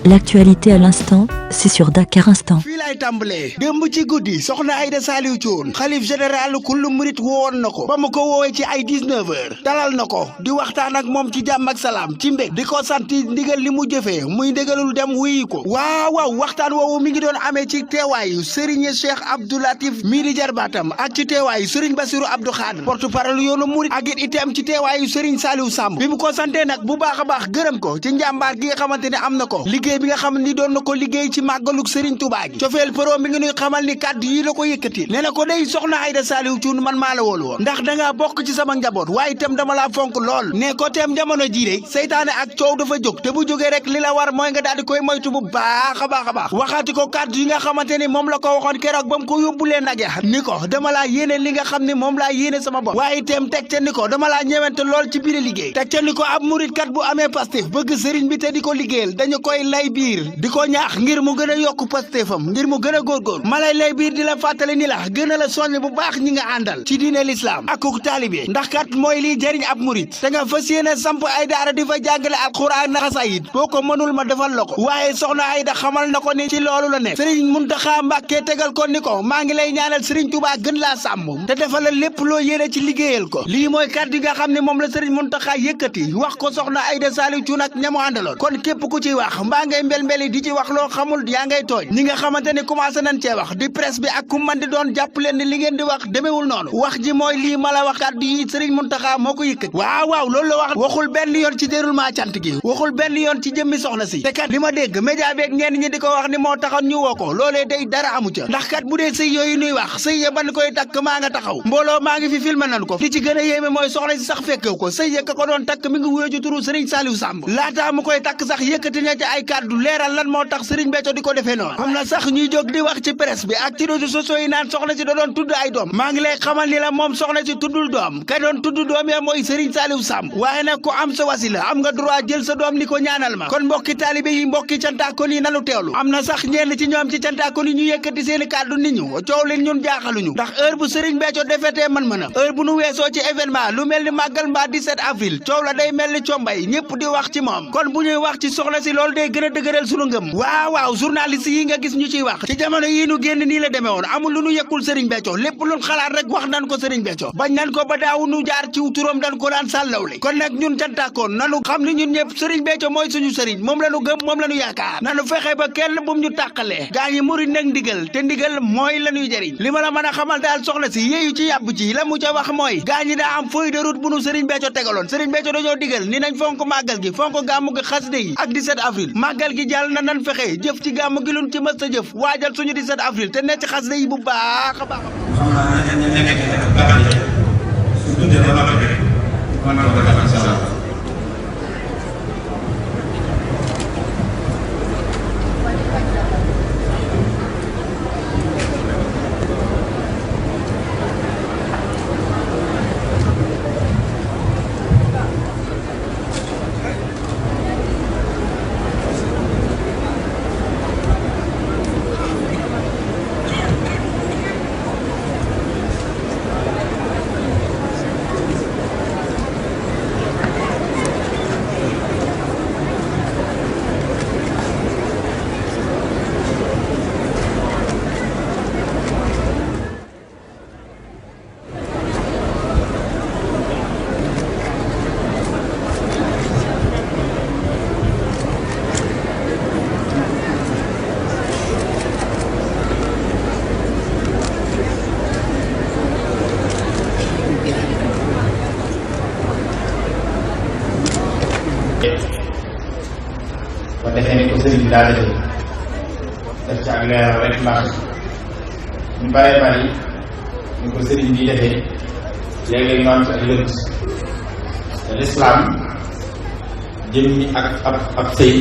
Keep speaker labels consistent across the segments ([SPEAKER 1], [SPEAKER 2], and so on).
[SPEAKER 1] L'actualité à l'instant, c'est sur Dakar Instant.
[SPEAKER 2] fii laay tàmbalee démb ci guddi soxna Aïda Saliou Thioune xalif général kullu murit woon na ko ba mu ko woowee ci ay 19h dalal na ko di waxtaan ak moom ci jàmm ak salaam ci mbég di ko sant ndigal li mu jëfee muy ndigalul dem wuyi ko waaw waxtaan woowu mi ngi doon amee ci teewaayu Serigne Cheikh Abdou Latif mii di jarbaatam ak ci teewaayu Serigne Bassirou Abdou Khadre porte-parole yoonu murit ak it itam ci teewaayu Serigne Saliou Samb bi mu ko santee nag bu baax a baax gërëm ko ci njàmbaar gi nga xamante ne am na ko liggéey bi nga xam ni doon na ko liggéey ci màggaluk Serigne Touba gi cofeel pro mi ngi nuy xamal ni kàddu yi la ko yëkkati nee na ko day soxna Aïda Saliou Thioune man maa la wóolu woon ndax dangaa bokk ci sama njaboot waaye itam dama laa fonk lool ne ko teem jamono jii de seytaane ak coow dafa jóg te bu jógee rek li la war mooy nga daal di koy moytu bu baax a baax waxaati ko kàddu yi nga xamante ni moom la ko waxoon keroog ba mu ko yóbbulee nag ya ni ko dama laa yéene li nga xam ne moom laa yéene sama bopp waaye itam teg ca ni ko dama laa ñëwante lool ci biir liggéey teg ca ni ko ab murit kat bu amee Pastef bëgg sëriñ bi te di ko liggéeyal dañu koy lay biir di ko ñaax ngir mu gën a yokk Pastefam ngir mu gën a góorgóor ma lay biir di la fàttali ni la gën a la soññ bu baax ñi nga àndal ci diine l'islam ak ku taalibe ndax kat mooy liy jëriñ ab murit te nga fas yéene samp ay daara di fa jàngale alxuraan na xasaayid boo ko mënul ma defal la ko waaye soxna Aïda xamal na ko ni ci loolu la nekk Serigne Mountakha Mbacké tegal ko ni ko maa ngi lay ñaanal Serigne Touba gën laa sàmm te defal la lépp loo yéene ci liggéeyal ko lii mooy kàddu yi nga xam ne moom la Serigne Mountakha yëkkati wax ko soxna Aïda Saliou Thioune ak ñamu àndaloon kon képp ku ciy wax mbaa ngay mbel-mbeli di ci wax loo xamul yaa ngay tooñ ñi nga xamante ni commencé nañ cee wax di presse bi ak ku man di doon jàpp leen ni li ngeen di wax demewul noonu wax ji mooy lii ma la wax kàddu yi Serigne Mountakha moo ko yëkkati waaw loolu la wax waxul benn yoon ci déroulement cant gi waxul benn yoon ci jëmmi soxna si te kat li ma dégg média beeg ñenn ñi di ko wax ni moo taxoon ñu woo ko loolee day dara amu ca ndax kat bu dee sëy yooyu nuy wax sëy ya ban koy takk maa nga taxaw mbooloo maa ngi fi filmé nañ ko li ci gën a yéeme mooy soxna si sax fekkew ko sëy ya ka ko doon takk mi ngi wuyoo ci turu Serigne Saliou Samb laataa mu koy takk sax yëkkati na ci ay kàddu leeral lan moo tax Serigne Béthio di ko defee noonu am na sax ñuy jóg di wax ci presse bi ak ci réseaux sociaux yi naan soxna si da doon tudd ay doom maa ngi lay xamal ni la moom soxna si tuddul doom ka doon tudd doom ya mooy Serigne Saliou Samb waaye nag ku am sa wasila am nga droit jël sa doom ni ko ñaanal ma kon mbokki taalibe yi mbokki cantaakon yi nanu teewlu am na sax ñenn ci ñoom ci cantaakon yi ñu yëkkati seeni kàddu nit ñu coow leen ñun jaaxaluñu ndax heure bu Serigne Béthio defetee mën-mënam heure bu nu weesoo ci événement lu mel ni màggal mbaa 17 avril coow la day mel ni combay ñëpp di wax ci moom kon bu ñuy wax ci soxna si loolu day gën a dëgëral sunu ngëm waaw journaliste yi nga gis ñu ciy wax ci jamono yii nu génn nii la demee woon amul lu nu yekkul Serigne Béthio lépp luñ xalaat rek wax nan ko Serigne Béthio bañ nan ko ba daawu nu jaar ci turam dan ko daan sàllawle kon nag ñun cantaakoon nanu xam ni ñun ñëpp Serigne Béthio mooy suñu Serigne moom la nu gëm moom la nu yaakaar nanu fexe ba kenn bum ñu tàqalee gaa ñi murid nag ndigal te ndigal mooy la ñuy jëriñ li ma la mën a xamal daal soxna si yéeyu ci yàbb ci la mu ca wax mooy gaa ñi daa am feuille de route bu nu Serigne Béthio tegaloon Serigne Béthio dañoo digal ni nañ fonk màggal gi fonk gàmmu gi xasida yi ak 17 avril màggal gi jàll na nan fexe jëf ci gàmmu gi luñ ci mës a jëf waajal suñu 17 avril te nekk ci xasida yi bu baax a baax
[SPEAKER 3] ba defee ni ko sëriñ bi daa defee def ci ak leeral rek ndax ñu baree bari ñu ko sëriñ bi defee léeg-léeg ñu am ci ay lënt te lislaam jëm ñi ak ab sëy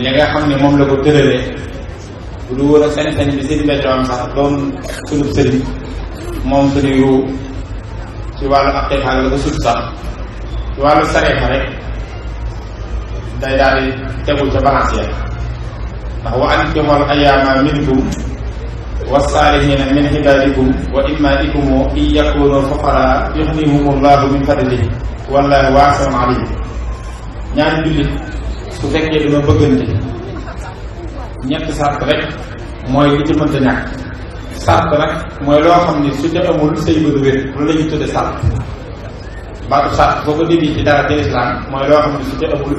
[SPEAKER 3] li nga xam ne moom la ko tëralee bu du woon a sañ-sañ bi sëriñ Béthio am sax doon sunub sëriñ moom suñu yu ci wàllu ak teexaal la ko sut sax ci wàllu sareexa rek day daal di tegul ca balance ya ndax wa ankihul ayyaama minkum was-saalihiina min ibaadikum wa imaa'ikum in yakuunu fuqaraa yughnihimullahu min fadlihi wallaahu waasi'un aliim ñaari jullit su fekkee dina bëggante ñetti sart rek mooy li ci mënta ñàkk. sart nag mooy loo xam ni su ca amul sëy ba du wér loolu la ñuy tudde sart. baatu sart boo ko déggee ci dara ci islam mooy loo xam ne su ca amul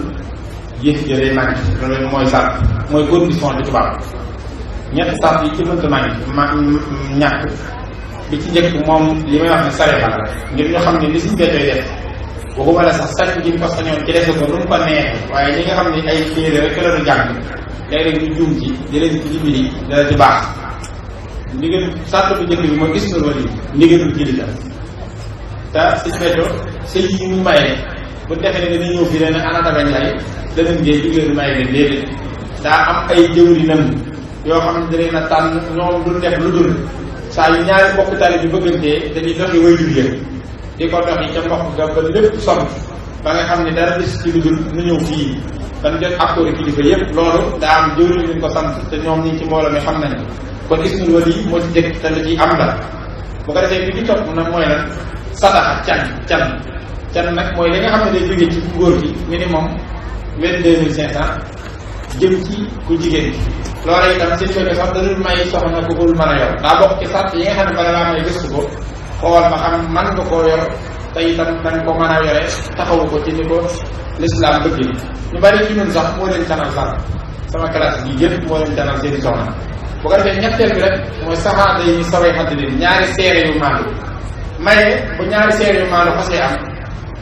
[SPEAKER 3] yëf ja day manqué loolu mooy sart mooy condition ci tubaab. ñetti sart yi ci mënta ñàkk bi ci njëkk moom li may wax ne sareexa la ngir ñu xam ne li suñ beetoy def waxuma la sax sañ gi ko sañoon ci defe ko nu mu ko neexe waaye ñi nga xam ne ay téere rek la ñu jàng léeg-léeg ñu juum ci di leen ci dimbali dana ci baax. ndigal sart bu njëkk bi mooy gis na wali ndigalul kilifa te suñ beeto sëy yi mu maye bu defee ne dana ñëw fii dana anata bañ lay danañ ngee digal maye leen déedéet daa am ay jëwrinam yoo xam ne danañ na tànn ñoom duñ def lu dul saa yu ñaari mbokk tali bi bëggantee dañuy doxi way jur yëpp di ko doxi ca mbokk ga ba lépp sonn ba nga xam ne dara des ci lu dul nu ñëw fii ban jot accord kilifa yëpp loolu daa am jëwriñ ñu ko sant te ñoom ñi ci mbooloo mi xam nañ kon isnul wali moo ci jëkk te la ci am la bu ko defee bi di topp nag mooy lan sadaxa can nag mooy li nga xam ne day jógee ci góor gi minimum 22.500 jëm ci ku jigéen gi loola itam seen fekke sax da dul may soxna ku dul mën a yor daa bokk ci sart yi nga xam ne bala laa may gëstu ko xool ba xam man nga koo yor te itam danga ko mën a yore taxawu ko ci ni ko l'islam bëgg ñu bari ci ñun sax moo leen tanal sax sama classe bi yëpp moo leen tanal seeni soxna bu ko defee ñetteel bi rek mooy saxaada yi ñu saway xadd leen ñaari seere yu maandu maye bu ñaari seere yu maandu xasee am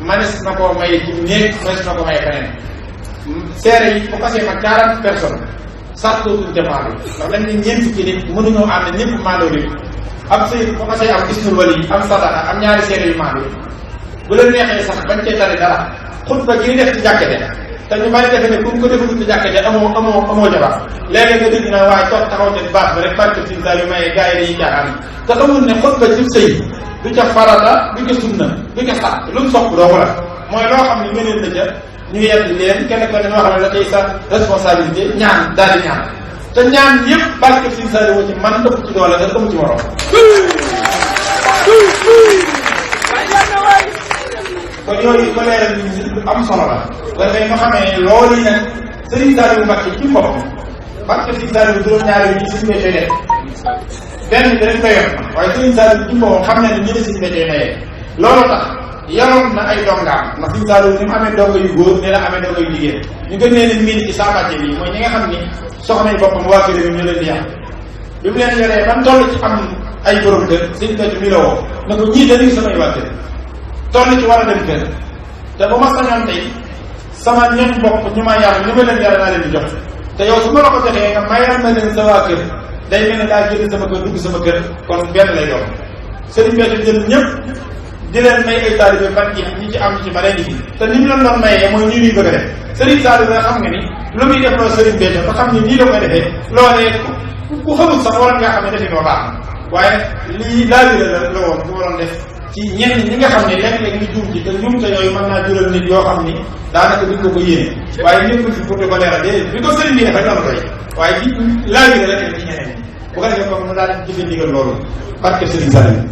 [SPEAKER 3] manes na koo maye ci néeg manes na ko maye feneen seere yi bu xasee mag 40 personnes sartootuñ te maandu ndax dañ ne ñeent fukki nit mënuñoo ànd ñëpp maandoo nit am sëy bu xasee am isnul wali am sadaqa am ñaari seere yu maandu bu leen neexee sax bañ cee tari dara xutba gi ñu def ci jàkkete te ñu bari defe ne pour ko defagul ci jàkkete amoo jabar léeg-léeg nga dégg naa waaye toog taxaw te baax bi rek barke sin saa yu maye gars yi dañuy caaxaan te xamul ne xutba ci sëy du ca farata du ca sunna du ca sax lu mu sopp doo ko la mooy loo xam ne mëneen na ca ñu yedd leen kenn ko ne ñoo xam ne da cay sa responsabilité ñaan daal di ñaan te ñaan yëpp barke sin saa yu ci man ëpp ci doole nga ëpp ci morom kon yooyu ko leeral nit ñi lu am solo la bu defee nga xamee loolu yi nag Serigne Saliou Mbacké ci boppam Mbacké Serigne Saliou juróom-ñaari yi suñu métier def benn bi dañ koy yor waaye Serigne Saliou ci boppam xam ne ne ñi ne suñu métier mayee loolu tax yaroon na ay dongaam ndax Serigne Saliou ni mu amee donga yu góor ni la amee donga yu jigéen ñu gën leen miin ci saabàcce bi mooy ñi nga xam ni soxna yi boppam waa kër yi ñu leen di yàq bi mu leen yoree ban toll ci am ay borom kër Serigne Béthio mi la woo na ko ñii dañuy samay waa kër toll ci war a dem kër te bu ma sañoon tey sama ñoom bopp ñu ma yar ñu ma leen yar naa leen di jox te yow su ma la ko joxee nga mayal ma leen sa waa kër day mel ne daa génn sama kër dugg sama kër kon benn lay doon Serigne Béthio jël ñëpp di leen may ay taalibe ban ñi ci am ci ba léegi te ni mu leen doon mayee mooy ñii ñuy bëgg a def Serigne Saliou nga xam nga ni lu muy def loo Serigne Béthio ba xam ni nii la koy defee loolee ku xamul sax waroon nga xam ne defi noo baax waaye lii laajure la woon bu waroon def ci ñenn ñi nga xam ne léeg-léeg ñu juum ci te juum te yooyu mën naa jural nit yoo xam ni daanaka duñ ko yéene waaye ñëpp fi pour di ko leeral déedéet bi ko sëriñ bi def rek la doy waaye ci laajure rek ci ñeneen ñi bu ko defee comme mu daal jëfe ndigal loolu barke Serigne Saliou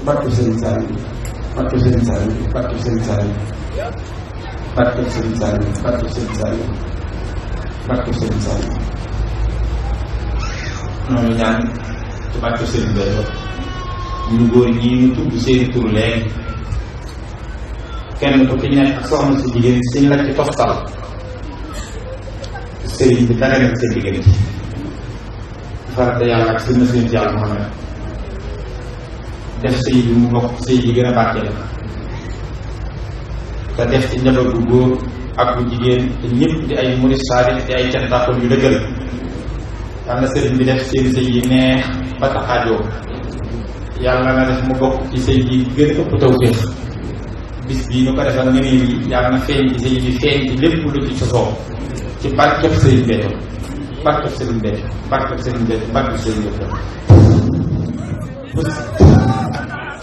[SPEAKER 3] barke Serigne Saliou barke Serigne Saliou barke Serigne Saliou barke Serigne Saliou barke Serigne Saliou barke Serigne Saliou noonu ñaan ci barke Serigne Béthio ñu góor ñi ñu tudd seeni tur léegi kenn ku ci nekk ak soxna si jigéen siñ la ci toftal sëriñ bi dara nekk seen diggante farata yàlla ak sunna seen yàlla Muhammad def sëy bi mu bokk sëy yi gën a barkeel te def ci njaboot bu góor ak bu jigéen te ñëpp di ay murid saadiq di ay cantaakon yu dëggal yàlla na sëriñ bi def seen sëy yi neex ba taxaajoo yàlla na def mu bokk ci sëy yi gën a ëpp tawfeex bis bii ñu ko defal ngëneel yi yàlla na feeñ ci sëy bi feeñ ci lépp lu ci sosoo ci barkeb Serigne Béthio barkeb Serigne Béthio barkeb Serigne Béthio barkeb Serigne Béthio.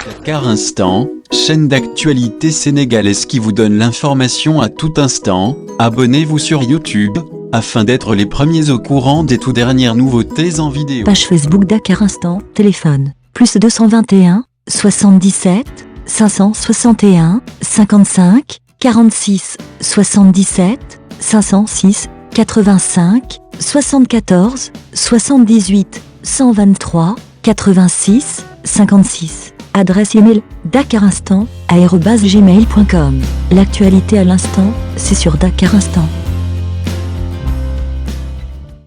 [SPEAKER 4] Dakar Instant, chaîne d'actualité sénégalaise qui vous donne l'information à tout instant. Abonnez-vous sur YouTube afin d'être les premiers au courant des tout dernières nouveautés en vidéo.
[SPEAKER 1] Page Facebook Dakar Instant, téléphone, plus 221, 77, 561, 55, 46, 77, 506 85 74 78 123 86 56. Adresse email dakarinstant@gmail.com. L'actualité à l'instant, c'est sur Dakar Instant.